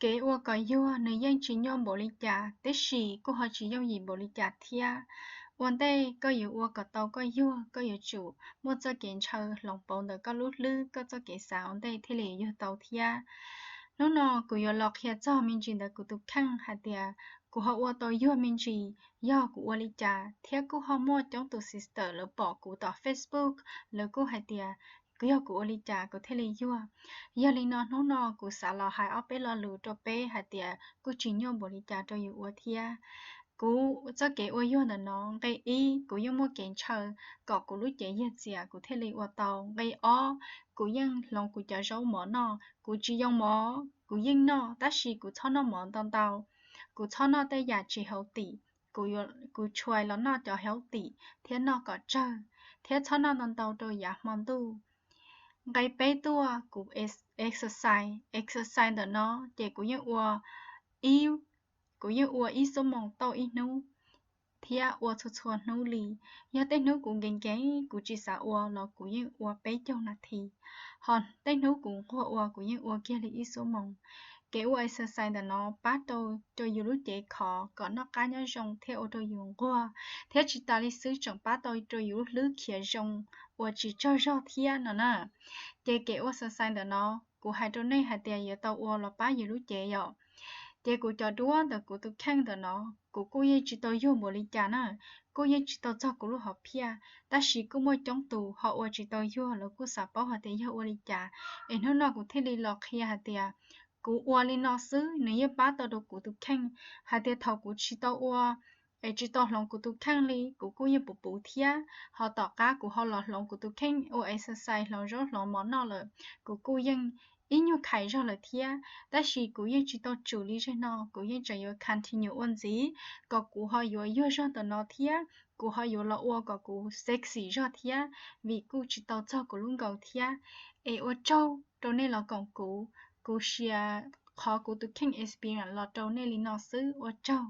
Kev ua kom yuag nws yeej tsis nyuaj npaum li cas, tab sis kuj ho tsis yooj yim npaum li cas thiab. Ua ntej koj yuav ua kom tau koj yuag, koj yuav tsum muaj txoj kev ntshaw hloov pauv ntawm koj lub hlwb, koj txoj kev xav ua ntej thiaj li yuag tau thiab. Hnub no kuv yuav los qhia txog me ntsis ntawm kuv tus kheej hais tias kuv ho ua tau yuag me ntsis, yog kuv ua li cas, thiab kuj ho muaj coob tus sister lawv pom kuv tom Facebook, lawv kuj hais tias yog kuv ua li cas kuv thiaj li yuag. Yog li no hnub no kuv xav los hais ob peb lo lus rau peb hais tias kuj tsis nyuaj npaum li cas rau yus ua thiab. Kuv txoj kev ua yuag ntawm no, nqe ib, kuv yeej muaj kev ntshaw kom kuv lub cev yiag txias kuv thiaj li ua tau. Nqe ob, kuv yeej hloov kuv cov zaub mov noj, kuv tsis yoo mov kuv yeej noj, tab sis kuv txhob noj mov ntau ntau, kuv txhob noj tej yam tsis hauv tim, kuv tsuas los noj cov hauv tim thiab noj kom tsawg, thiab txhob noj ntau ntau rau yav hmo ntuj. Nqe peb tuaj, kuv exercise, exercise ntawm no ces kuv yeej ua ib, kuv yeej ua ib xuab moos tauj ib hnub thiab ua txhua txhua hnub li. Yog tej hnub kuv nkees nkees kuv tsis xav ua los kuv yeej ua peb caug nas this, ho tej hnub kuv nquag ua kuv yeej ua kiag li ib xuab moos. Kev ua exercise ntawm no pab rau, rau yus lub cev khov kom noj qab nyob zoo thiab ua rau yus nquag, thiab tsis tas li xwb tseem pab tau rau yus lub hlwb khiav zoo, ua tsis tsaug zog thiab no na. Ces kev ua exercise ntawm no kuv hais rau nej hais tias yuav tau ua los pab yus lub cev yom. Ces kuv cov duab ntawm kuv tus kheej ntawm no, kuv kuj yeej tsis tau yuag npaum li cas na, kuj yeej tsis tau txog kuv lub hom phiaj, tab sis kuj muaj coob tus ho ua tsis tau yuag, lawv kuj xav paub hais tias yog ua li cas. Es hnub no kuv thiaj li los qhia hais tias kuv ua li no xwb nws yeej pab tau rau kuv tus kheej, hais tias thaum kuv tsis tau ua es tsis tau hloov kuv tus kheej li kuv kuj yeej puv puv thiab, ho tom qab kuv ho los hloov kuv tus kheej ua exercise hloov zaub hloov mov noj lawm, kuv kuj yeej ib nyuag khais zog lawm thiab. Tab sis kuv yeej tsis tau tsum li zag no, kuv yeej tseem yuav continue ua ntxiv kom kuv ho yuav yuag zog ntawm no thiab kuv ho yuav los ua kom kuv sexy zog thiab, vim kuj tsis tau txog kuv lub nkaus thiab. Es ua tsaug rau nej los koom kuv, kuv share qhov kuv tus kheej experience los rau nej li no xwb, ua tsaug.